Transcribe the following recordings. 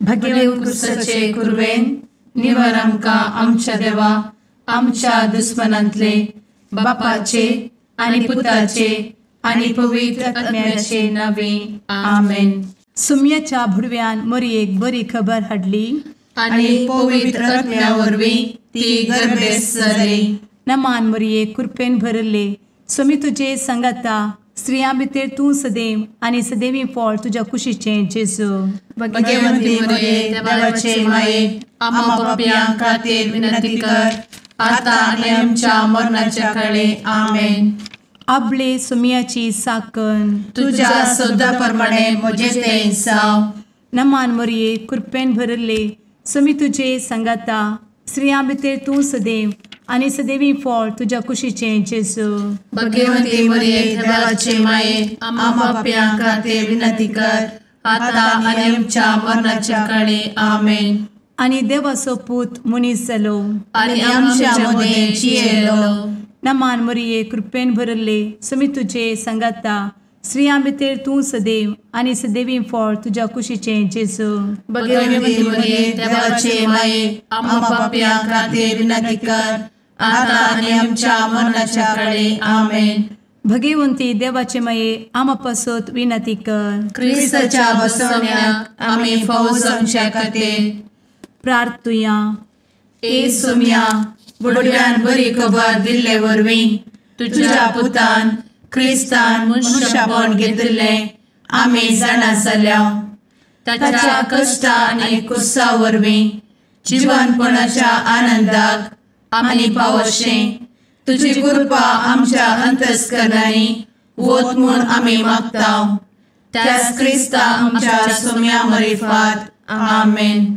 भगेव कुरवेन निवर आमकां आमच्या देवा आमच्या दुस्मनांतले बापाचे आनी पुताचे आनी पवित्र आत्म्याचे नावे आमेन. सुम्याच्या भुडव्यान मोरयेक बरी खबर हाडली आनी पवित्र आत्म्या वरवीं ती गर्भेस्त जाली. नमान मोरये, कृपेन भरले, स्वामी तुजे संगाता, स्त्रियां भितर तूं सदैव आनी सदैवी फळ तुज्या कुशीचें जेजू. भगवंती मोरये, देवाचे माये, आम्हा पापयां खातीर विनंती कर आता आनी आमच्या मरणाच्या काळे. आमेन. आपले सुम्याची साकन तुज्या सदा प्रमाणे म्हजें तें जावं. नमान मोरये, कृपेन भरले, स्वामी तुजे संगाता, स्त्रियां भितर तूं सदैव आनी सदैवी फळ तुज्या कुशीचें जेजू. भगवंती मोरये, देवाचे माये, आम्हा पापयां खातीर विनंती कर आता आनी आमच्या मरणाच्या काळे. आमेन. आनी देवाचो पूत मनीस जालो आनी आमच्या मदें जियेलो. नमान मोरये, कृपेन भरले, स्वामी तुजे संगाता, स्त्रियां भितर तूं सदैव आनी सदैवी फळ तुज्या कुशीचें जेजू. भगवंती मोरये, देवाचे माये, आम्हा पापयां खातीर विनंती कर आता आनी आमच्या मरणाच्या काळे. आमेन. भगवंती देवाचे माये, आम्हा पासत विनंती कर. क्रिस्ताच्या बसवण्याक आमी फावो जावच्या खातीर प्रार्थुया. ए सुम्या, बुडव्यान बरी खबर दिल्ले वरवीं तुज्या पुतान क्रिस्तान मनशापण घेतिल्लें आमी जाणा जाल्या. ताच्या कश्टा आनी कुसा वरवीं जिवनपणाच्या आनंदाक आमी पावशें तुजी कृपा आमच्या अंतस्करणांनी वत म्हूण आमी मागता. त्याच क्रिस्ता आमच्या सुम्या मरिफात. आमेन.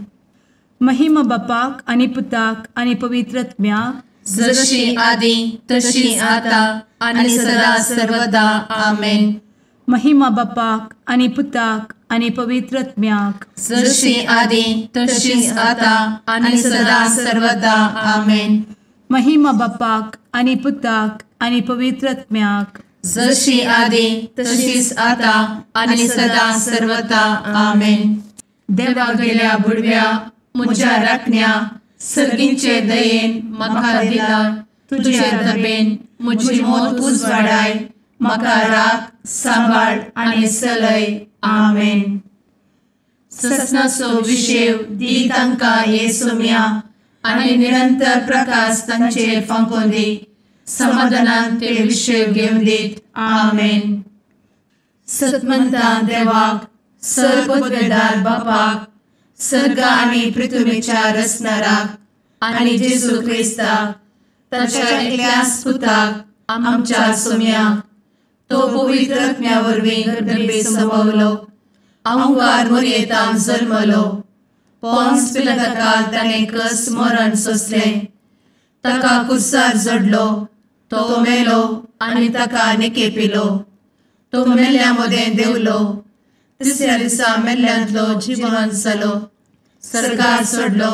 महिमा बापाक आनी पुताक आनी पवित्र आत्म्याक, जशी आदी तशी आता आनी सदा सर्वदा. आमेन. महिमा बापाक आनी पुताक आनी पवित्र आत्म्याक, जशी आदी तशी आता आनी सदा सर्वदा. आमेन. महिमा बापाक आनी पुताक आनी पवित्र आत्म्याक, जशी आदी तशीच आता आनी सदा सर्वदा. आमेन. देवा गेल्या बुडव्या म्हज्या राखण्या सर्गींचे दयेन म्हाका दिला तुजे दबेन म्हजी मोत उजवाडाय, म्हाका राख सांबाळ आनी चलय. आमेन. ससनाचो विशेव दी तांकां हे सुम्या आनी निरंतर प्रकाश तांचेर फांकोवन दी, समाधानान ते विशेव घेवन दीत. आमेन. सतमंता देवाक, सर्वपदवेदार बापाक, सर्ग आनी पृथ्वीच्या रचणाराक आनी जेजू क्रिस्ताक ताच्या एकल्याच पुताक आमच्या सुम्याक, तो पवित्र आत्म्या वरवीं गर्भे संभवलो, अहंकार मोरयेतान जल्मलो, पोन्स पिलाताकाल ताणें कस मरण सोंसलें, ताका कुर्सार जडलो, तो मेलो आनी ताका निकेपिलो, तो मेल्ल्या मदें देंवलो, तिसऱ्या दिसा मेल्ल्यांतलो जिवन जालो, सर्गार सोडलो,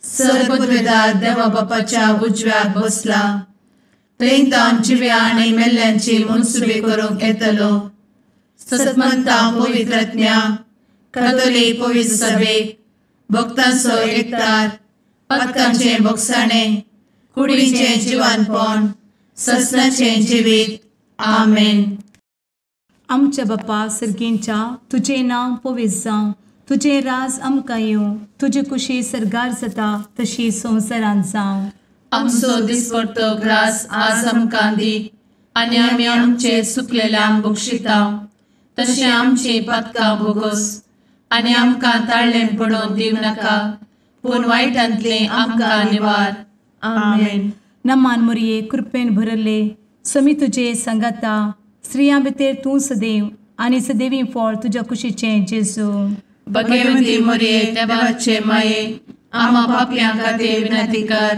सर्वपदवेदार देवा बापाच्या उजव्याक बसला, थंय तावन जिव्या आनी मेल्ल्यांची मनसुबी करूंक येतलो. सतमंता पवित्र आत्म्या, कातोलीक पवित्र सभेक, भक्तांचो एकतार, पातकांचें भोगसाणें, कुडीचें जिवानपण, ससनाचें जिवीत. आमेन. आमच्या बापा सर्गींच्या, तुजें नांव पवित्र जावं, तुजें राज आमकां येवं, तुजी कुशी सर्गार जाता तशी संवसारांत जावं. आमचो दिसपडतो ग्रास आज आमकां दी आनी आमी आमचे सुकलेल्यांक बक्षिता तशें आमची पातकां भोगोस आनी आमकां ताळ्ळें पडोवन दिवं नाका, पूण वायटांतलें आमकां निवार. आमेन. नमान मोरये, कृपेन भरले, स्वामी तुजे संगाता, स्त्रियां भितर तूं सदैव आनी सदैवी फळ तुज्या कुशीचें जेजू. भगवंती मोरये, देवाचे माये, आम्हा पापयां खातीर विनंती कर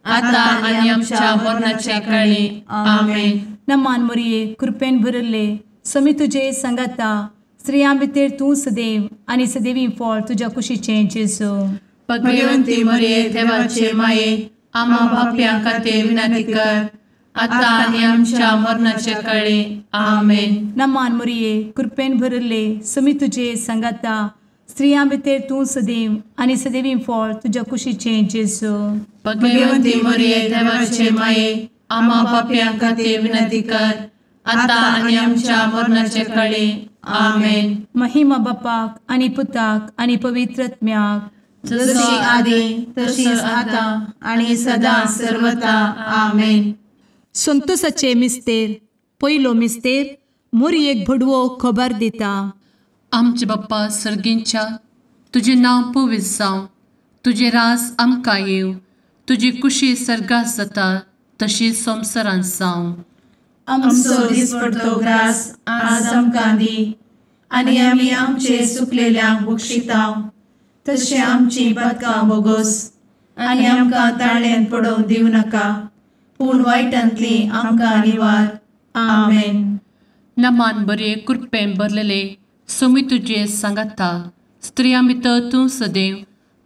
आता आनी आमच्या मरणाच्या काळी. आमेन. नमान मोरये, कृपेन भरले, स्वामी तुजे संगाता, स्त्रियां भितर तूं सदैव आनी सदैवी फळ तुज्या कुशीचें जेजू. भगवंती मोरये, देवाचे माये, आम्हा पापयां खातीर विनंती कर आता आनी आमच्या मरणाच्या काळी. आमेन. नमान मोरये, कृपेन भरले, स्वामी तुजे संगाता, स्त्रियां भितर तूं सदैव आनी सदैवी फळ तुज्या कुशीचें जेजू. भगवंती मरिये देवाचे माये, आम्हा पापयां खातीर विनंती कर, आतां आनी आमच्या मरणाचे कळे. आमेन. महिमा बापाक आनी पुताक आनी पवित्र आत्म्याक, जशी आदी तशीच आतां आनी सदां सर्वता. आमेन. संतोषाचे मिस्तेर. पयलो मिस्तेर मोरयेक भडवो खबर दिता. आमचे बाप्पा सर्गींच्या, तुजें नांव पवित्र जावं, तुजें राज आमकां येवं, तुजी कुशी सर्गात जाता तशी संवसारांत जावं. आमचो दिसपडतो ग्रास आज आमकां दी, आनी आमी आमचे सुकलेल्यांक बक्षिता तशें आमची पातकां बोगोस, आनी आमकां ताळ्यांत पडोवंक दिवं नाका, पूण वायटांतली आमकां निवार. आमेन. नमान बरे कृपेन भरलेले सोमी तुजे सांगाता, स्त्रियां भितर तूं सदैव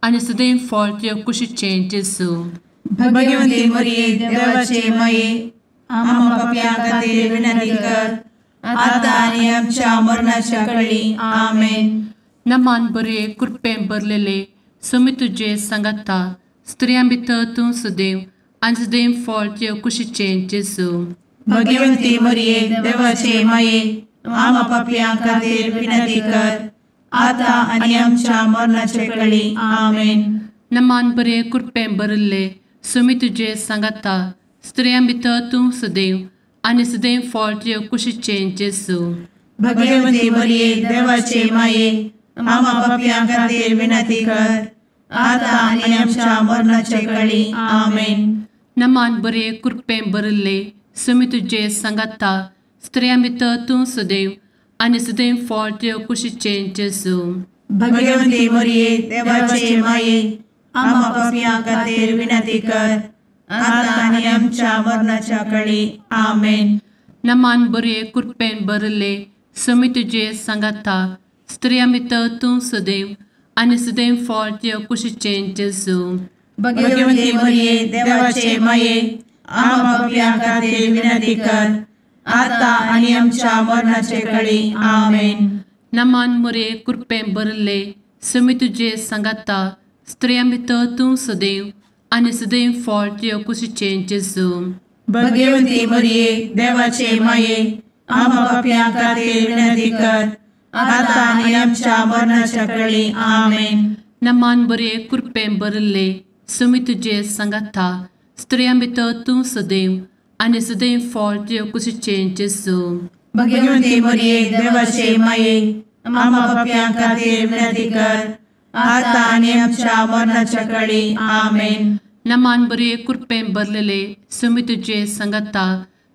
आनी सदैव फळ तुज्या कुशीचें जेजू. भगवंती मरिये देवाचे माये, आम्हा पापयां खातीर विनंती कर, आतां आनी आमच्या मरणाच्या कळी. आमेन. नमान बरे कृपेन भरलेले सोमी तुजे सांगाता, स्त्रियां भितर तूं सदैव आनी सदैव फळ तुज्या कुशीचें जेजू. भगवंती मरिये देवाचे माये, आम्हा पापयां खातीर विनंती कर, आतां आनी आमच्या मरणाचे कळी. आमेन. नमान बरे कृपेन भरिल्ले सोमी तुजे सांगाता, स्त्रियां भितर तूं सदैव आनी सदैव फळ तुज्या कुशीचें जेजू. भगवंती मरिये देवाचे माये, आम्हा पापयां खातीर विनंती कर, आतां आनी आमच्या मरणाचे कळी. आमेन. नमान बरे कृपेन भरिल्ले सोमी तुजे सांगाता, स्त्रियां भितर तूं सदैव आनी सदैव फळ तुज्या कुशीचें जेजू. भगवंती मरिये देवाचे माये, आम्हा पापयां खातीर विनंती कर, आतां आनी आमच्या मरणाच्या कळी. आमेन. नमान बरे कृपेन भरिल्ले सोमी तुजे सांगाता, स्त्रियां भितर तूं सदैव आनी सदैव फळ तुज्या कुशीचें जेजू. भगवंती मरिये देवाचे माये, आम्हा पापयां खातीर विनंती कर, आतां आनी आमच्या मरणाचे कळी. आमेन. नमान मरिये कृपेन भरिल्ले सोमी तुजे सांगाता, स्त्रियां भितर तूं सदैव आनी सदैव फळ तुज्या कुशीचें जेजू. भगवंती मरिये देवाचे माये, आम्हा पापयां खातीर विनंती कर, आतां आनी आमच्या मरणाच्या कळी. आमेन. नमान बरे कृपेन भरिल्ले सोमी तुजे सांगाता, स्त्रियां भितर तूं सदैव आनी सदैव फळ तुज्या कुशीचें जेजू. भगवंती मरिये देवाचे माये, आम्हा पापयां खातीर विनंती कर, आतां आनी आमच्या मरणाच्या कळी. आमेन. नमान बरे कृपेन भरलेले सोमी तुजे सांगाता,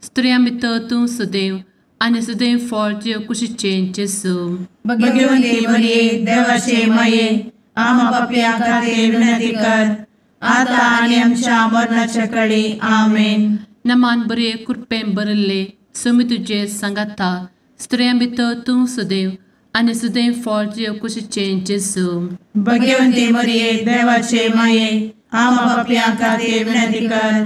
स्त्रियां भितर तूं सदैव आनी सदैव फळ तुज्या कुशीचें जेजू. भगवंती मरिये देवाचे माये, आम्हा पापयां खातीर विनंती कर, आतां आनी आमच्या मरणाच्या कळी. आमेन. नमान बरे कृपेन भरिल्ले सोमी तुजे सांगाता, स्त्रियां भितर तूं सदैव आनी सदैव फळ तुज्या कुशीचें जेजू. भगवंती मरिये देवाचे माये, आम्हा पापयां खातीर विनंती कर,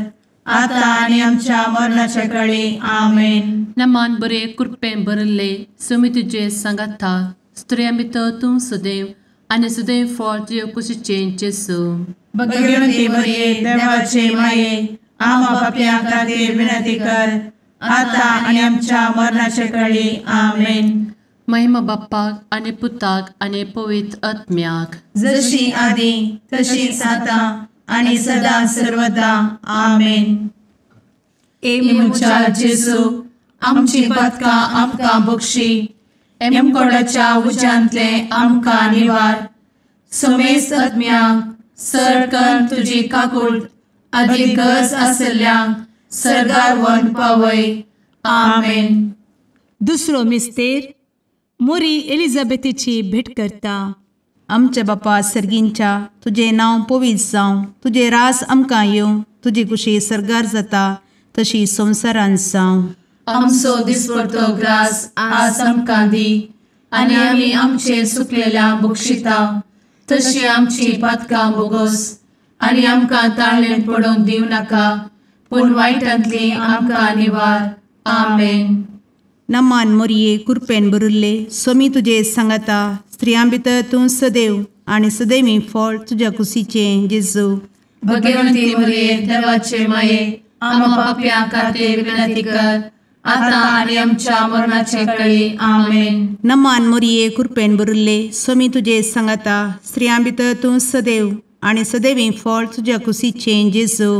आतां आनी आमच्या मरणाच्या कळी. आमेन. नमान बरे कृपेन भरिल्ले सोमी तुजे सांगाता, स्त्रियां भितर तूं सदैव आनी सदैव फळ तुज्या कुशीचें जेजू. भगवंती मरिये देवाचे माये, आम्हा पापयां खातीर विनंती कर, आतां आनी आमच्या मरणाच्या कळी. आमेन. महिमा बाप्पाक आनी पुताक आनी पवित्र आत्म्याक, जशी आदी तशीच आतां आनी सदां सर्वदा. आमेन. ए म्हज्या जेजू, आमची पातकां आमकां बक्षी, एमकोडाच्या उज्यांतले आमकां निवार, समेस्त आत्म्यांक सरकन तुजी काकूट आदी गरज आशिल्ल्यांक सर्गार व्हरून पावय. आमेन. दुसरो मिस्तेर मोरी एलिझाबेथीची भेट करता. आमच्या बापा सर्गींच्या, तुजें नांव पवित्र जावं, तुजें रास आमकां येवं, तुजी कुशी सर्गार जाता तशी संवसारांत जावं. आमचो दिसपडतो ग्रास आज आमकां दी, आनी आमी आमचे सुकलेल्या बक्षिता तशी आमची पातकां बोगोस, आनी आमकां ताळ्ळेंत पडोवंक दिवं नाका, पूण वायटांतली आमकां निवार. आमेन. नमान मोरये कृपेन भरिल्ले, स्वामी तुजे सांगाता, स्त्रियां भितर तूं सदैव आनी सदैवी फळ तुज्या कुशीचें जेजू। भगवंती मरिये देवाचे माये आम्हा पाप्यां खातीर विनंती कर आता आनी आमच्या मरणाचे वेळी। आमेन। नमान मरिये कृपेन भरिल्ले स्वामी तुजे सांगाता स्त्रियां भितर तूं सदैव आनी सदैवी फळ तुज्या कुशीचें जेजू।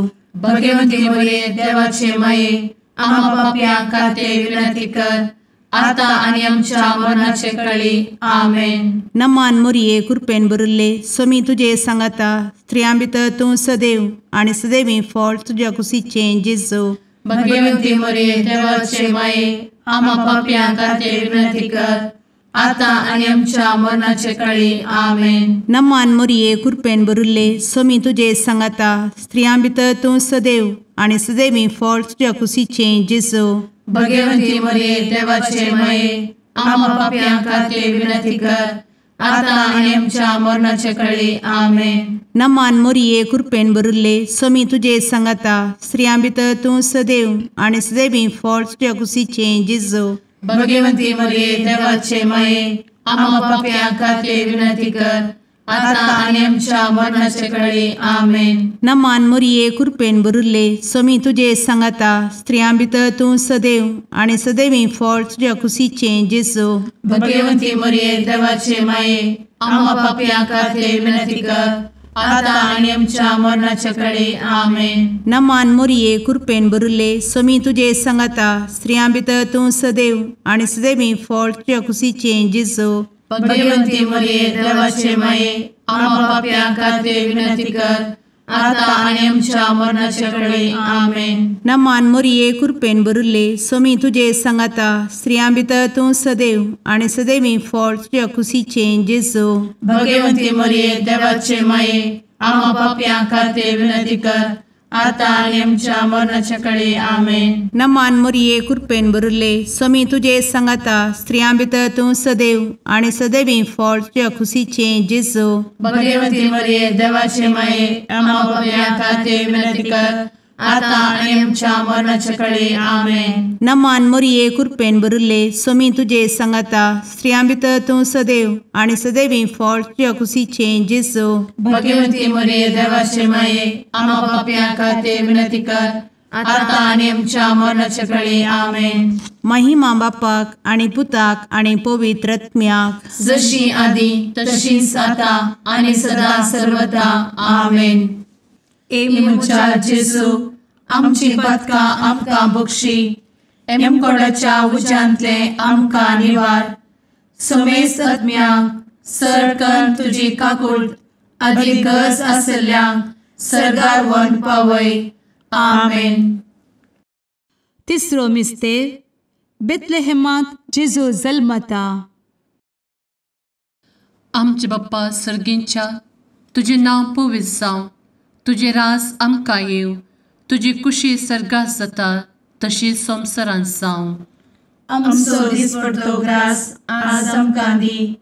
भगवंती मरिये देवाचे माये आम्हा पाप्यां खातीर विनंती कर आता आनी आमच्या मरणाचे वेळी। आमेन। नमान मरिये कृपेन भरिल्ले स्वामी तुजे सांगाता स्त्रियां भितर तूं सदैव आनी सदैवी फळ तुज्या कुशीचें जेजू। भगवंती मरिये देवाचे माये आम्हा पाप्यां खातीर विनंती कर आता आनी आमच्या मरणाचे वेळी। आमेन। नमान मरिये कृपेन भरिल्ले स्वामी तुजे सांगाता स्त्रियां भितर तूं सदैव आनी सदैवी फळ तुज्या कुशीचें जेजू। भगवंती मरिये देवाचे माये आम्हा पाप्यां खातीर विनंती कर आता आनी आमच्या मरणाचे वेळी। आमेन। नमान मरिये कृपेन भरिल्ले स्वामी तुजे सांगाता स्त्रियां भितर तूं सदैव आनी सदैवी फळ तुज्या कुशीचें जेजू। भगवंती मरिये देवाचे माये आम्हा पाप्यां खातीर विनंती कर आता आनी आमच्या मरणाचे वेळी। आमेन। नमान मरिये कृपेन भरिल्ले स्वामी तुजे सांगाता स्त्रियां भितर तूं सदैव आनी सदैवी फळ तुज्या कुशीचें जेजू। भगवंती मरिये देवाचे माये आम्हा पाप्यां खातीर विनंती कर आता आनी आमच्या मरणाचे वेळी। आमेन। नमान मरिये कृपेन भरिल्ले स्वामी तुजे सांगाता स्त्रियां भितर तूं सदैव आनी सदैवी फळ तुज्या कुशीचें जेजू। भगवंती मरिये देवाचे माये आम्हा पाप्यां खातीर विनंती कर आता आनी आमच्या मरणाचे वेळी। आमेन। नमान मरिये कृपेन भरिल्ले स्वामी तुजे सांगाता स्त्रियां भितर तूं सदैव आनी सदैवी फळ तुज्या कुशीचें जेजू। भगवंती मरिये देवाचे माये आम्हा पाप्यां खातीर विनंती कर आता आनी आमच्या मरणाचे वेळी। आमेन। नमान मरिये कृपेन भरिल्ले स्वामी तुजे सांगाता स्त्रियां भितर तूं सदैव आनी सदैवी फळ तुज्या कुशीचें जेजू। भगवंती मरिये देवाचे माये आम्हा पाप्यां खातीर विनंती कर आता आनी आमच्या मरणाचे वेळी। आमेन। नमान मरिये कृपेन भरिल्ले स्वामी तुजे सांगाता स्त्रियां भितर तूं सदैव आनी सदैवी फळ तुज्या कुशीचें जेजू। भगवंती मरिये देवाचे माये आम्हा पाप्यां खातीर विनंती कर आता आनी आमच्या मरणाचे वेळी। आमेन। महिमा बापाक आनी पुताक आनी पवित्र आत्म्याक जशी आदी तशीच आता आनी सदा सर्वदा। आमेन। ए म्हज्या जेजू आमची पातकां आमकां बक्षी एमकोडाच्या उज्यांतले आमकां निवार समेस्त आत्म्यांक सरकन तुजी काकूट आदी गरज आशिल्ल्यांक सर्गार व्हरून पावय। आमेन। तिसरो मिस्तेर बेथलेहेमांत जेजू जल्मता। आमचे बाप्पा सर्गींच्या तुजें नांव पवित्र जावं, तुजें राज आमकां येवं, तुजी कुशी सर्गात जाता तशी संवसारांत जावं। आमचो दिसपडतो ग्रास आज आमकां दी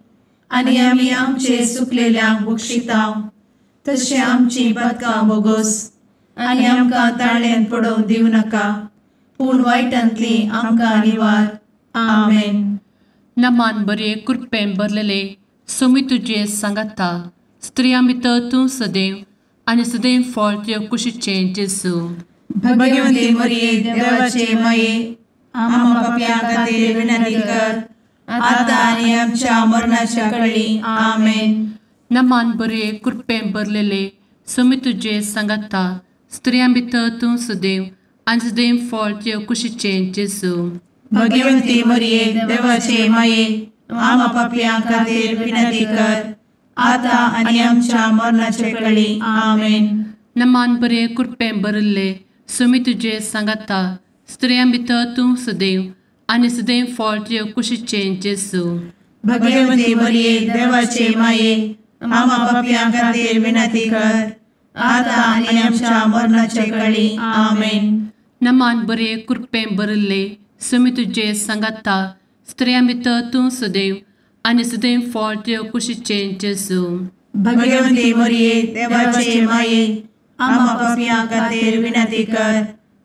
आनी आमी आमचे सुकलेल्यांक बक्षितांव तशें आमची पातकां बोगोस आनी आमकां ताळ्यान पडोवंक दिवं नाका पूण वायटांतली आमकां निवार। आमेन। नमान बरे कृपेन भरलेले स्वामी तुजे सांगाता स्त्रियां भितर तूं सदैव आनी सदैव फळ तुज्या कुशीचें जेजू। भगवंती मरिये देवाचे माये आम्हा पाप्यां खातीर विनंती कर आता आनी आमच्या मरणाच्या वेळी। आमेन। नमान बरे कृपेन भरलेले स्वामी तुजे सांगाता स्त्रियां भितर तूं सदैव आनी सदैव फळ तुज्या कुशीचें जेजू। भगवंती मरिये देवाचे माये आम्हा पाप्यां खातीर विनंती कर आता आनी आमच्या मरणाचे वेळी। आमेन। नमान बरे कृपेन भरिल्ले स्वामी तुजे सांगाता स्त्रियां भितर तूं सदैव आनी सदैव फळ तुज्या कुशीचें जेजू। भगवंती मरिये देवाचे माये आम्हा पाप्यां खातीर विनंती कर आता आनी आमच्या मरणाचे वेळी। आमेन। नमान बरे कृपेन भरिल्ले स्वामी तुजे सांगाता स्त्रियां भितर तूं सदैव आनी सदैव फळ तुज्या कुशीचें जेजू। भगवंती मरिये देवाचे माये आम्हा पाप्यां खातीर विनंती कर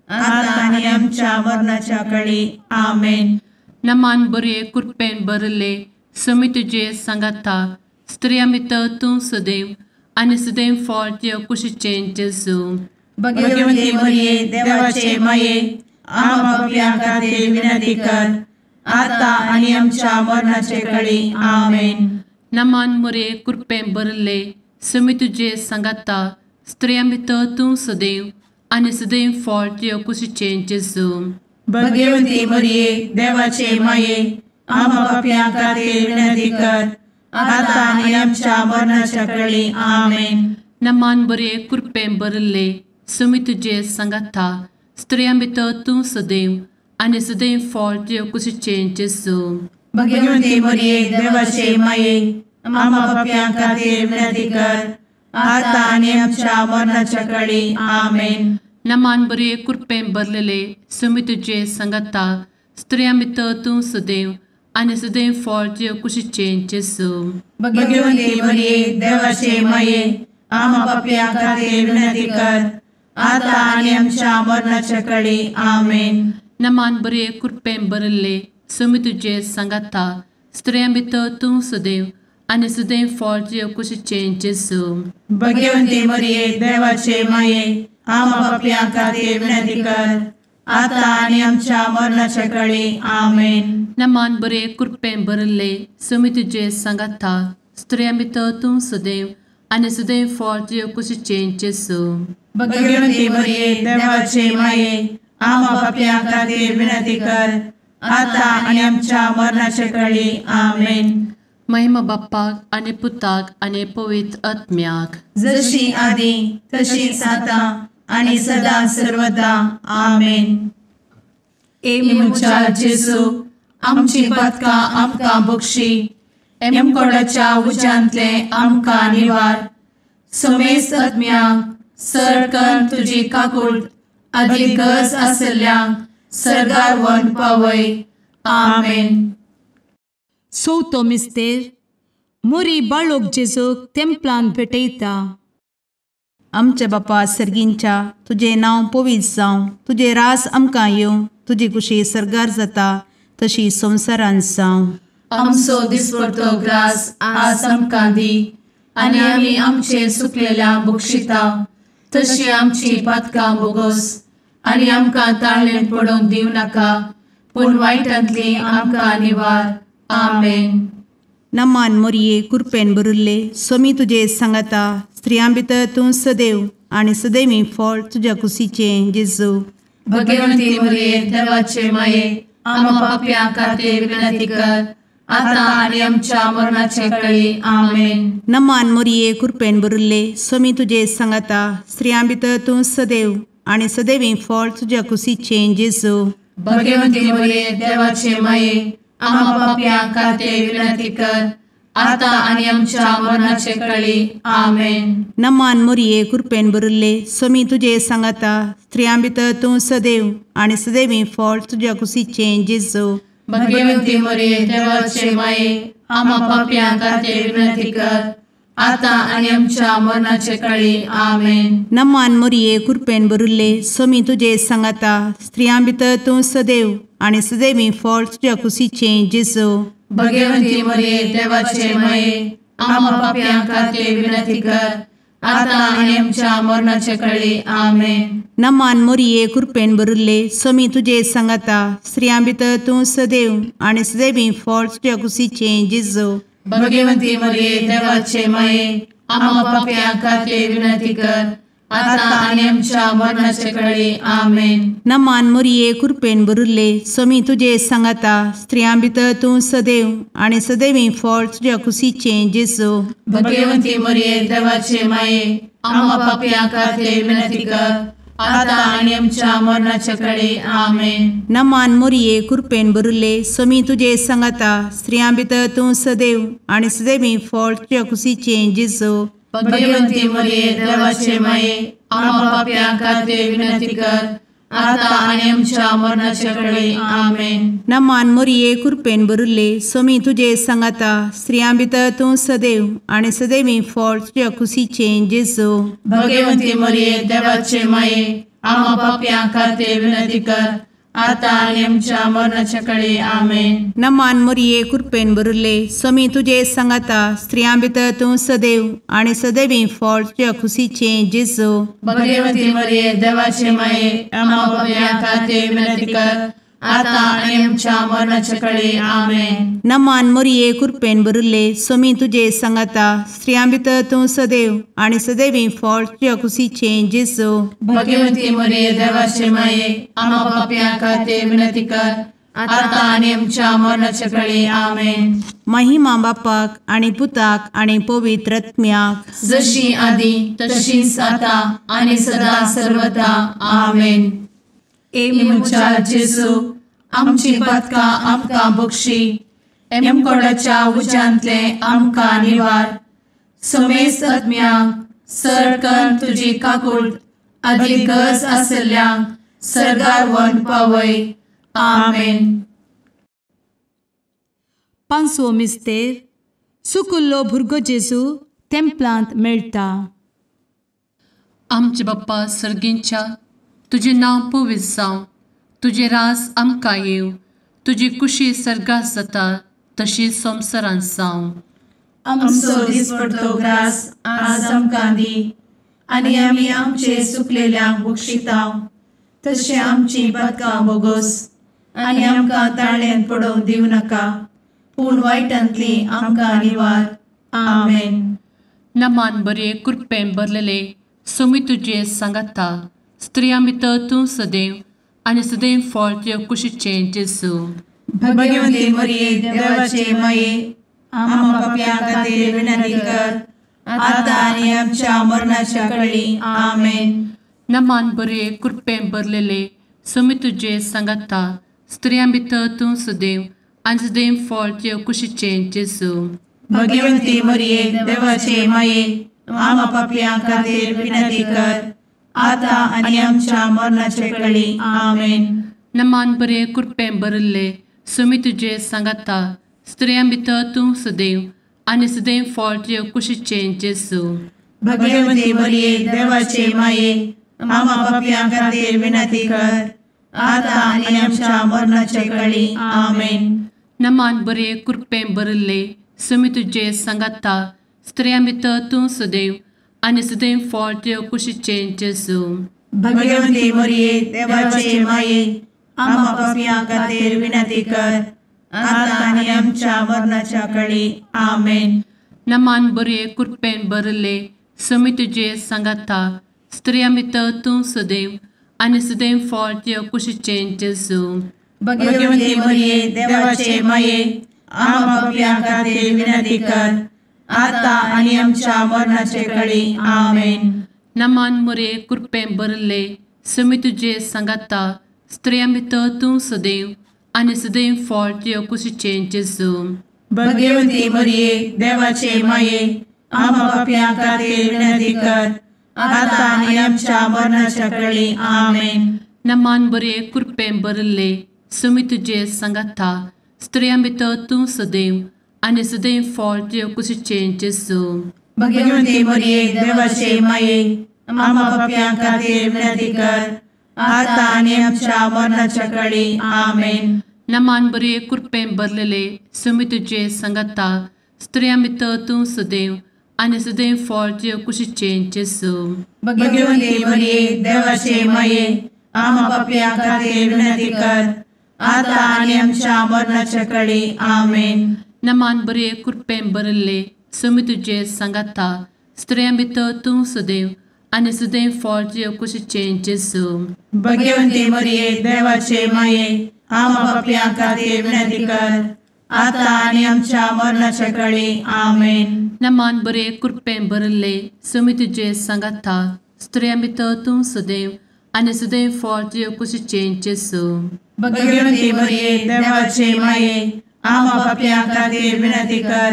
आता आनी आमच्या मरणाच्या वेळी। आमेन। नमान बरे कृपेन भरिल्ले समी तुजे सांगाता, स्त्रियां भितर तूं सदैव आनी सदैव फळ तुज्या कुशीचें जेजू। भगवती मरिये देवाचे माये, आम्हा पाप्यां खातीर विनंती कर, आता आनी आमच्या मरणाचे कळी। आमेन। नमान मोरये, कृपेन भरिल्ले, समी तुजे सांगाता, स्त्रियां भितर तूं सदैव आनी सदैव फळ तुज्या कुशीचें जेजू। भगवती मरिये देवाचे माये, आम्हा पाप्यां खातीर विनंती कर, आता आनी आमच्या मरणाच्या कळी। आमेन। नमान बरे, कृपेन भरिल्ले, समी तुजे सांगाता, स्त्रियां भितर तूं सदैव आनी सदैव फळ तुज्या कुशीचें जेजू। भगवती मरिये देवाचे माये, आम्हा पाप्यां खातीर विनंती कर, आता आनी आमच्या मरणाच्या कळी। आमेन। नमान बरे, कृपेन भरलेले, समी तुजे सांगाता, स्त्रियां भितर तूं सदैव आनी सदैव फळ तुज्या कुशीचें जेजू। भगवती मरिये देवाचे माये, आम्हा पाप्यां खातीर विनंती कर, आता आनी आमच्या मरणाच्या कळी। आमेन। नमान बरे, कृपेन भरिल्ले, समी तुजे सांगाता, स्त्रियां भितर तूं सदैव आनी सदैव फळ तुज्या कुशीचें जेजू। भगवती मरिये देवाचे माये, आम्हा पाप्यां खातीर विनंती कर, आता आनी आमच्या मरणाच्या कळी। आमेन। नमान बरे, कृपेन भरिल्ले, समी तुजे सांगाता, स्त्रियां भितर तूं सदैव आनी सदैव फळ तुज्या कुशीचें जेजू। भगवती मरिये देवाचे माये, आम्हा पाप्यां खातीर विनंती कर, आता आनी आमच्या मरणाच्या कळी। आमेन। महिमा बाप्पाक आनी पुताक आनी पवित्र आत्म्याक, जशी आदी तशीच आता आनी सदा सर्वदा। आमेन। ए म्हज्या जेजू, आमची पातकां आमकां बक्षी, एमकोडाच्या उज्यांतले आमकां निवार, समेस्त आत्म्यांक सरकन तुजी काकूट आदी गरज आसल्ल्यांक सर्गार व्हरून पावय। आमेन। चवथो मिस्तेर, मोरी बाळोक जेजूक तेंपलान भेटयता। आमच्या बापा सर्गींच्या, तुजें नांव पवित्र जावं, तुजें रास आमकां येवं, तुजी कुशी सर्गार जाता तशी संवसारांत जावं। आमचो दिसपडतो ग्रास आज आमकां दी, आनी आमी आमचे सुकलेल्या बक्षिता तशी आमची पातकां बोगोस, आनी आमकां ताळेन पडोवंक दिवं नाका, पूण वायटांतली आमकां निवार। आमेन। नमान मोरये, कृपेन भरिल्ले, स्वामी तुजे सांगाता, स्त्रियां भितर तूं सदैव आनी सदैवी फळ तुज्या कुशीचें जेजू। भगवती मरिये देवाचे माये, आम्हा पाप्यां खातीर विनंती कर, आता आनी आमच्या मरणाचे कळी। आमेन। नमान मोरये, कृपेन भरिल्ले, स्वामी तुजे सांगाता, स्त्रियां भितर तूं सदैव आनी सदैवी फळ तुज्या कुशीचें जेजू। भगवती मरिये देवाचे माये, आम्हा पाप्यां खातीर विनंती कर, आता आनी आमच्या मरणाचे कळी। आमेन। नमान मोरये, कृपेन भरिल्ले, स्वामी तुजे सांगाता, स्त्रियां भितर तूं सदैव आनी सदैवी फळ तुज्या कुशीचें जेजू। भगवती मरिये देवाचे माये, आम्हा पाप्यां खातीर विनंती कर, आता आनी आमच्या मरणाचे कळी। आमेन। नमान मोरये, कृपेन भरिल्ले, स्वामी तुजे सांगाता, स्त्रियां भितर तूं सदैव आनी सदैवी फळ तुज्या कुशीचें जेजू। भगवती मरिये देवाचे माये, आम्हा पाप्यां खातीर विनंती कर, आता आनी आमच्या मरणाचे कळी। आमेन। नमान मोरये, कृपेन भरिल्ले, स्वामी तुजे सांगाता, स्त्रियां भितर तूं सदैव आनी सदैवी फळ तुज्या कुशीचें जेजू। भगवती मरिये देवाचे माये, आम्हा पाप्यां खातीर विनंती कर, आता आनी आमच्या मरणाचे कळी। आमेन। नमान मोरये, कृपेन भरिल्ले, स्वामी तुजे सांगाता, स्त्रियां भितर तूं सदैव आनी सदैवी फळ तुज्या कुशीचें जेजू। भगवती मरिये देवाचे माये, आम्हा पाप्यां खातीर विनंती कर, आता आनी आमच्या मरणाचे कळी। आमेन। नमान मोरये, कृपेन भरिल्ले, स्वामी तुजे सांगाता, स्त्रियां भितर तूं सदैव आनी सदैवी फळ तुज्या कुशीचें जेजू। भगवती मरिये देवाचे माये, आम्हा पाप्यां खातीर विनंती कर, आता आनी आमच्या मरणाचे कळी। आमेन। नमान मोरये, कृपेन भरिल्ले, स्वामी तुजे सांगाता, स्त्रियां भितर तूं सदैव आनी सदैवी फळ तुज्या कुशीचें जेजू। भगवती मरिये देवाचे माये, आम्हा पाप्यां खातीर विनंती कर, आतां आनी आमच्या मरणाच्या कळे. आमेन. नमान मोरये कृपेन भरिल्ले, स्वामी तुजे सांगाता, स्त्रियां भितर तूं सदैव आनी सदैवी फळ तुज्या खुशीचें जेजू. भगवती मरिये देवाचे माये, आम्हा पाप्यां खातीर विनंती कर, आतां आनी आमच्या मरणाच्या कळे. आमेन. नमान मोरये कृपेन भरिल्ले, स्वामी तुजे सांगाता, स्त्रियां भितर तूं सदैव आनी सदैवी फळ तुज्या खुशीचें जेजू. भगवती मरिये देवाचे माये, आम्हा पाप्यां खातीर विनंती कर, आतां आनी आमच्या मरणाच्या कळे. आमेन. महिमा बापाक आनी पुताक आनी पवित्र आत्म्याक, जशी आदी तशीच आतां आनी सदा सर्वदा. आमेन. ए म्हज्या जेजू, आमची पातकां आमकां बक्षी, एमकोडाच्या उज्यांतले आमकां निवार, समेस्त आत्म्यांक सरकन तुजी काकूट आदी गरज आशिल्ल्यांक सर्गार व्हरून पावय. आमेन. पांचवो मिस्तेर, सुकुल्लो भुरगो जेजू तेंपलांत मेळटा. आमचे बाप्पा सर्गींच्या, तुजें नांव पवित्र जावं, तुजें राज आमकां येवं, तुजी कुशी सर्गात जाता तशी संवसारांत जावं. आमचो दिसपडतो ग्रास आज आमकां दी, आनी आमी आमचे सुकलेल्यांक बक्षिता तशें आमची पातकां बोगोस, आनी आमकां ताळ्यांत पडोवंक दिवं नाका, पूण वायटांतली आमकां निवार. आमेन. नमान बरे कृपेन भरलेले, स्वामी तुजे सांगाता, स्त्रियां भितर तूं सदैव आनी सदैव फळ तुज्या कुशीचें जेजू. भगवती मरिये देवाचे माये, आम्हा पाप्यां खातीर विनंती कर, आतां आनी आमच्या मरणाच्या कळी. आमेन. नमान बरे कृपेन भरलेले, स्वामी तुजे सांगाता, स्त्रियां भितर तूं सदैव आनी सदैव फळ तुज्या कुशीचें जेजू. भगवती मरिये देवाचे माये, आम्हा पाप्यां खातीर विनंती कर, आतां आनी आमच्या मरणाच्या कळी. आमेन. नमान बरे कृपेन भरिल्ले, स्वामी तुजे सांगाता, स्त्रियां भितर तूं सदैव आनी सदैव फळ तुज्या कुशीचें जेजू. भगवती मरिये देवाचे माये, आम्हा पाप्यां खातीर विनंती कर, आतां आनी आमच्या मरणाच्या कळी. आमेन. नमान बरे कृपेन भरिल्ले, स्वामी तुजे सांगाता, स्त्रियां भितर तूं सदैव आनी सदैव फळ तुज्या कुशीचें जेजू. भगवती मरिये देवाचे माये, आम्हा पाप्यां खातीर विनंती कर, आतां आनी आमच्या मरणाच्या कळी. आमेन. नमान बरे कृपेन भरिल्ले, स्वामी तुजे सांगाता, स्त्रियां भितर तूं सदैव आनी सदैव फळ तुज्या कुशीचें जेजू. भगवती मरिये देवाचे माये, आम्हा पाप्यां खातीर विनंती कर, आतां आनी आमच्या मरणाचे कळी. आमेन. नमान मरिये कृपेन भरिल्ले, स्वामी तुजे सांगाता, स्त्रियां भितर तूं सदैव आनी सदैव फळ तुज्या कुशीचें जेजू. भगवती मरिये देवाचे माये, आम्हा पाप्यां खातीर विनंती कर, आतां आनी आमच्या मरणाच्या कळी. आमेन. नमान बरे कृपेन भरिल्ले, स्वामी तुजे सांगाता, स्त्रियां भितर तूं सदैव आनी सदैव फळ तुज्या कुशीचें जेजू. भगवती मरिये देवाचे माये, आम्हा पाप्यां खातीर विनंती कर, आतां आनी आमच्या मरणाच्या कळी. आमेन. नमान बरे कृपेन भरलेले, स्वामी तुजे सांगाता, स्त्रियां भितर तूं सदैव आनी सदैव फळ तुज्या कुशीचें जेजू. भगवती मरिये देवाचे माये, आम्हा पाप्यां खातीर विनंती कर, आतां आनी आमच्या मरणाच्या कळी. आमेन. नमान बरे कृपेन भरिल्ले, स्वामी तुजे सांगाता, स्त्रियां भितर तूं सदैव आनी सदैव फळ तुज्या कुशीचें जेजू. भगवती मरिये देवाचे माये, आम्हा पाप्यां खातीर विनंती कर, आतां आनी आमच्या मरणाच्या कळी. आमेन. नमान बरे कृपेन भरिल्ले, स्वामी तुजे सांगाता, स्त्रियां भितर तूं सदैव आनी सदैव फळ तुज्या कुशीचें जेजू. भगवती मरिये देवाचे माये, आम्हा पाप्यां खातीर विनंती कर,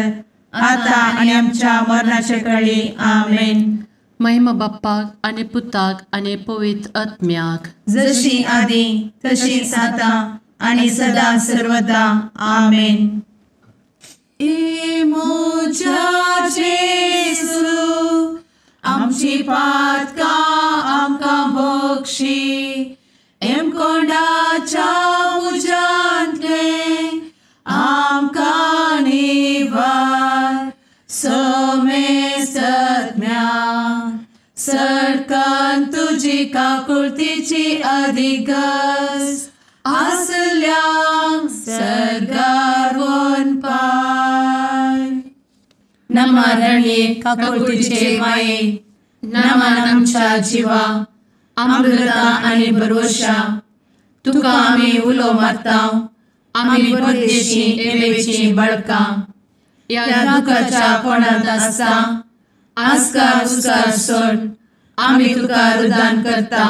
आतां आनी आमच्या मरणाच्या कळी. आमेन. महिमा बाप्पाक आनी पुताक आनी पवित्र आत्म्याक, जशी आदी तशीच आतां आनी सदा सर्वदा. आमेन. ए म्हज्या जेजू, आमची पातकां आमकां बक्षी, एमकोंडाच्या तुजी काकुळतीची अधिगस आसल्यांक सर्गार वनपाय. नमा रणये काकुळतीचे माये, नमन आमच्या जिवा, अमृता आनी भरवशा, तुका आमी उलो मारता, आमी परदेशी एवेची बळकां, ह्या दुखाच्या कोणांत आसता आस्कार उस्कार सोड आमी तुका रुदान करता.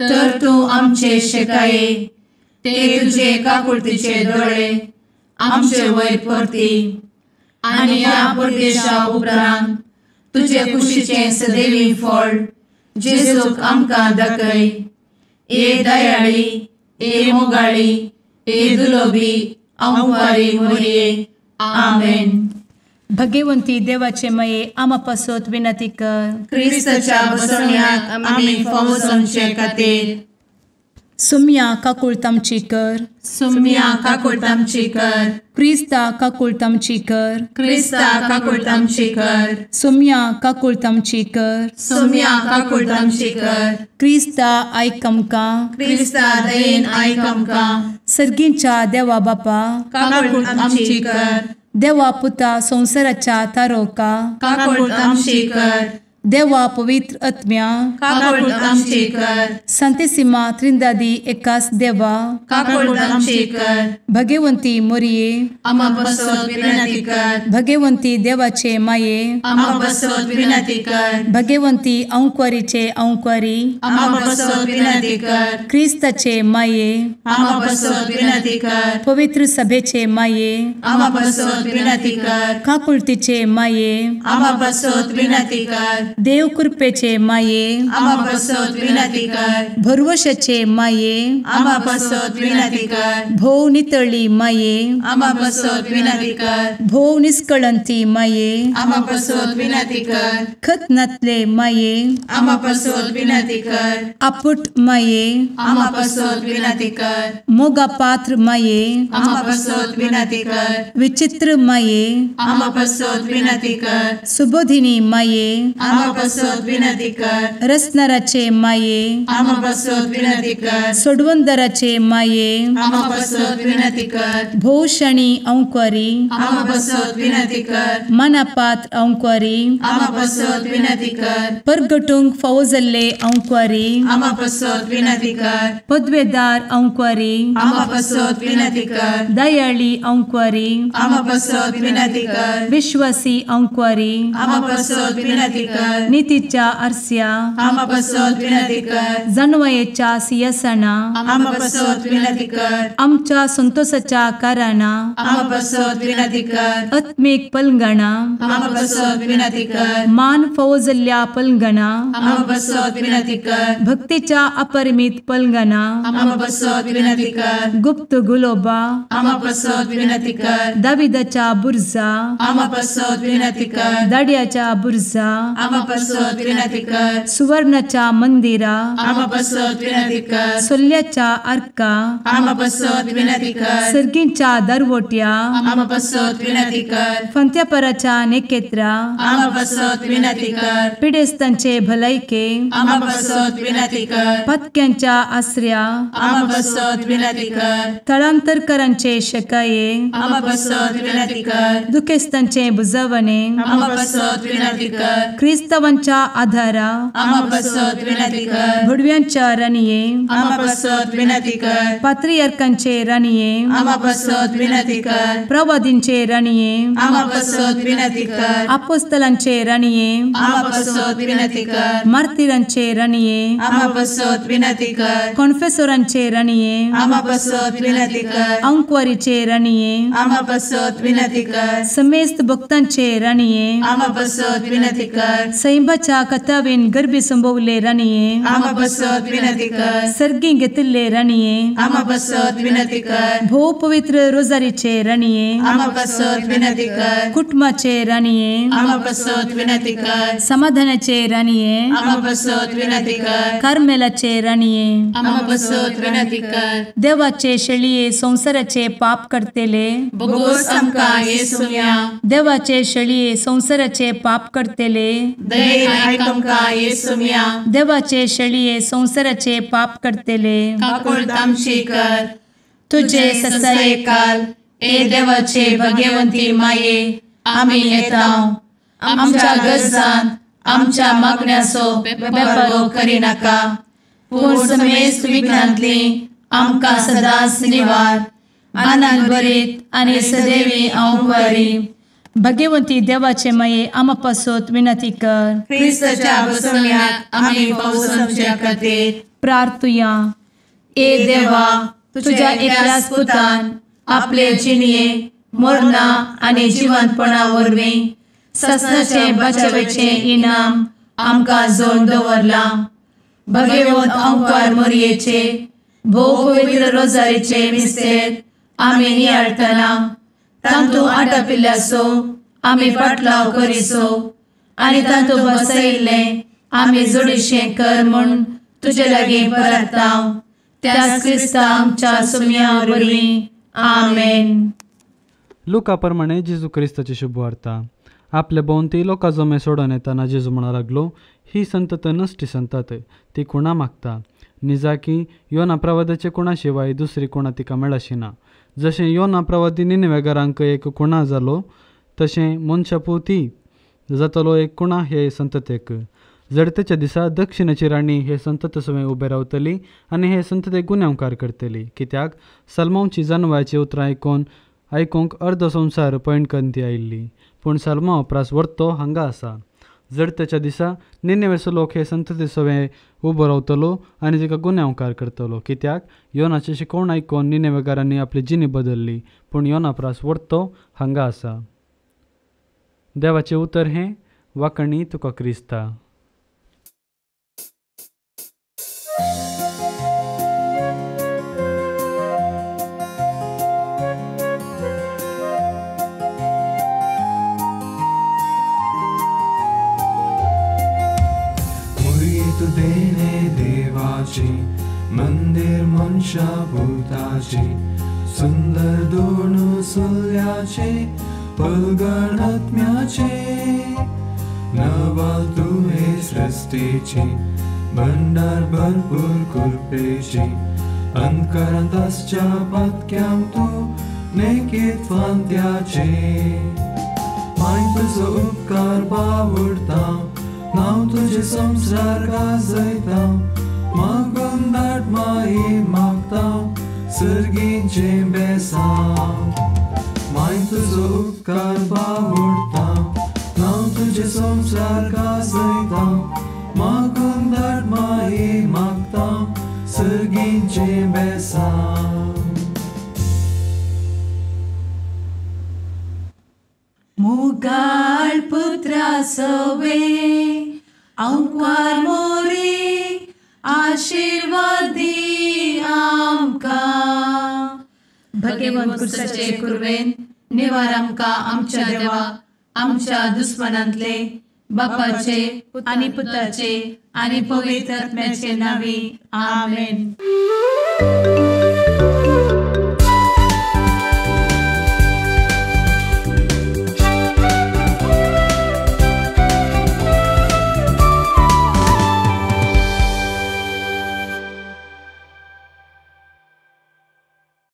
तर तूं आमचे शेकाये ते तुजे काकुळतीचे दोळे आमचे वयर परती आनी ह्या परदेशा उपरांत तुजे कुशीचें सदैवी फळ जेजूक आमकां दाखय. ए दयाळी, ए मोगाळी, ए दुलोबी अंवारी मोरये. आमेन. भगवंती देवाचे मये आमा पासत विनंती कर. क्रिस्ताच्या बसवण्याक आमी फावो जावचे खातीर. सुम्या काकुळत आमची कर. सुम्या काकुळत आमची कर. क्रिस्ता काकुळत आमची कर. क्रिस्ता काकुळत आमची कर. सुम्या काकुळत आमची कर. सुम्या काकुळत आमची कर. क्रिस्ता आयक आमकां. क्रिस्ता दयेन आयक आमकां. सर्गींच्या देवा बापा काकुळत आमची कर. देवा पुता संवसाराच्या तारोका काकुळत आमची कर. देवा पवित्र आत्म्या काकुळत आमची कर. संतेसिमा त्रिंदादी एकास देवा काकुळत आमची कर. भगवंती मोरये आमा पासत विनंती कर. भगवंती देवाचे माये आमा पासत विनंती कर. भगवंती अंकुरीचे अंकुरी आमा पासत विनंती कर. क्रिस्ताचे माये आमा पासत विनंती कर. पवित्र सभेचे माये आमा पासत विनंती कर. काकुळतीचे माये आमा पासत विनंती कर. देव कृपेचे माये आमा पासत विनंती कर. भरवशाचे माये आमा पासत विनंती कर. भोव नितळी माये आमा पासत विनंती कर. भोव निष्कळंती माये आमा पासत विनंती कर. खत नातले माये आमा पासत विनंती कर. आपुट माये आमा पासत विनंती कर. मोगा पात्र माये आमा पासत विनंती कर. विचित्र माये आमा पासत विनंती कर. सुबोधिनी माये आमा पासत विनंती कर. रसनाराचे माये आमा पासत विनंती कर. सोडवंदराचे माये आमा पासत विनंती कर. भोवशणी अंकुरी आमा पासत विनंती कर. मनापात्र अंकुरी आमा पासत विनंती कर. परगटूंक फावो जाल्ले अंकुरी आमा पासत विनंती कर. पदवेदार अंकुरी आमा पासत विनंती कर. दयाळी अंकुरी आमा पासत विनंती कर. विश्वासी अंकुरी आमा पासत विनंती कर. नितीच्या आरस्या आमा पासत विनंती कर. जानवयेच्या सिंहासना आमा पासत विनंती कर. आमच्या संतोषाच्या कारणा आमा पासत विनंती कर. आत्मीक पलंगणा आमा पासत विनंती कर. मान फावो जाल्ल्या पलंगणा आमा पासत विनंती कर. भक्तीच्या अपरिमित पलंगणा आमा पासत विनंती कर. गुप्त गुलोबा आमा पासत विनंती कर. दाविदाच्या बुर्जा आमा पासत विनंती कर. दाड्याच्या बुर्जा आमा पासत विनंती कर. सुवर्णाच्या मंदिरा आमा पासत विनंती कर. सोल्ल्याच्या आर्का आमा पासत विनंती कर. सर्गींच्या दरवट्या आमा पासत विनंती कर. फंत्यापराच्या नेकेत्रा आमा पासत विनंती कर. पिडेस्तांचे भलायके आमा पासत विनंती कर. पत्क्यांच्या आसऱ्या आमा पासत विनंती कर. थळांतरकरांचे शकाये आमा पासत विनंती कर. दुखेस्तांचे बुजवणे आमा पासत विनंती कर. क्रिस्तावांच्या आधारा आमा पासत विनंती कर. भुडव्यांच्या राणये आमा पासत विनंती कर. पात्रियार्कांचे राणये आमा पासत विनंती कर. प्रवादींचे राणये आमा पासत विनंती कर. आपोस्तलांचे राणये आमा पासत विनंती कर. मार्तिरांचे राणये आमा पासत विनंती कर. कॉन्फेसोरांचे राणये आमा पासत विनंती कर. अंकुवारीचे राणये आमा पासत विनंती कर. समेस्त भक्तांचे राणये आमा पासत विनंती कर. सैंबाच्या कथावेन गर्भी संभवले राणये आमा पासत विनंती कर. सर्गी घेतिल्ले राणये आमा पासत विनंती कर. भोव पवित्र रोजारीचे राणये आमा पासत विनंती कर. कुटुंबाचे राणये आमा पासत विनंती कर. समाधानाचे राणये आमा पासत विनंती कर. कार्मेलाचे राणये आमा पासत विनंती कर. देवाचे शेळये संवसाराचे पाप करतेले बोगोस आमकां येसुम्या देवाचे शेळये संवसाराचे पाप करतेले दयेन आयक आमकां येसुम्या. देवाचे शेळये संवसाराचे पाप करतले काकुळट आमची कर. तुजे ससायेकाल ए देवाचे भगवंती माये आमी येता आमच्या गरजान आमच्या मागण्याचो बेपर्वो करिनाका पूण समेस्त विघ्नांतली आमकां सदांच निवार. आनंद भरीत आनी सदैवी अंवकारी. भगवंती देवाचे माये आमा पासत विनंती कर. क्रिस्ताच्या बसवण्याक आमी पावसाच्या खातीर प्रार्थुया. ए देवा तुझ्या एकल्याच पुतान आपले जिणये मरणा आनी जिवंतपणा वरवीं ससनाचे बचावेचे इनाम आमकां जोड दवरलां. भगवंत अंकार मोरयेचे भोव पवित्र रोजारीचे मिस्तेर आमी नियाळटना तांतू आटापिल्ल्याचो आमी पाटलाव करिसो आनी तांतू बसयिल्लें आमी जोडीशें कर म्हूण तुजे लागीं परता त्याच क्रिस्ता आमच्या सुम्या वरवीं. आमेन. लुका प्रमाणे जेजू क्रिस्ताची शुभवार्ता. आपले भोंवती लोकां जमे सोडून येताना जेजू म्हणा लागलो, ही संतत नश्टी संतत, ती खुणा मागता. निजाकी योना प्रवादाचे खुणा शिवाय दुसरी खुणा तिका मेळशी ना. जशें योना प्रवादी निनेवेगारांक एक खुणा जालो तशें मनशापुती जातलो एक खुणा हे संततेक. जडतेच्या दिसा दक्षिणेची राणी हे संतत सवें उबे रावतली आनी हे संततेक गुन्यांवकार करतली. कित्याक सलमांवची जानवयाची उतरां आयकूंक अर्द संवसार पयणकंती आयिल्ली, पूण सलमा उपरास वर्तो हांगा आसा. जडतेच्या दिसा निनेवेचो लोक हे संतते सवें उबो रावतलो आनी तिका गुन्यांवकार करतलो. कित्याक योनाची शिकवण आयकून निनेवेगारांनी आपली जिणी बदल्ली, पूण योना प्रास वर्तो हांगा आसा. देवाचें उतर हें वाकणी तुका क्रिस्ता. देवाची मंदिर मनशा भूताची सुंदर दोन सुल्याचे पलगण आत्म्याचे नवाल तुवे सृष्टीची भंडार भरपूर कृपेची अंतकरांत आसच्या पातक्यांक तूं नेकीत फांत्याचे. माय तुजो उपकार बावडता नांव तुजें संवसार गाजयता मागून धाड माई मागता सर्गीचें बेसांव. माय तुजो उपकार बावडता नांव तुजें संवसार गाजयता मागून धाड माई मागता सर्गीचें बेसांव. मुगाळ पुत्रा सवे अंकार मोरी आशीर्वादी आमकां. भगवंत क्रिस्ताचे कुर्वेन निवार आमकां आमच्या देवा आमच्या दुस्मनांतले बापाचे आनी पुताचे आनी पवित्र आत्म्याचे नांवी. आमेन.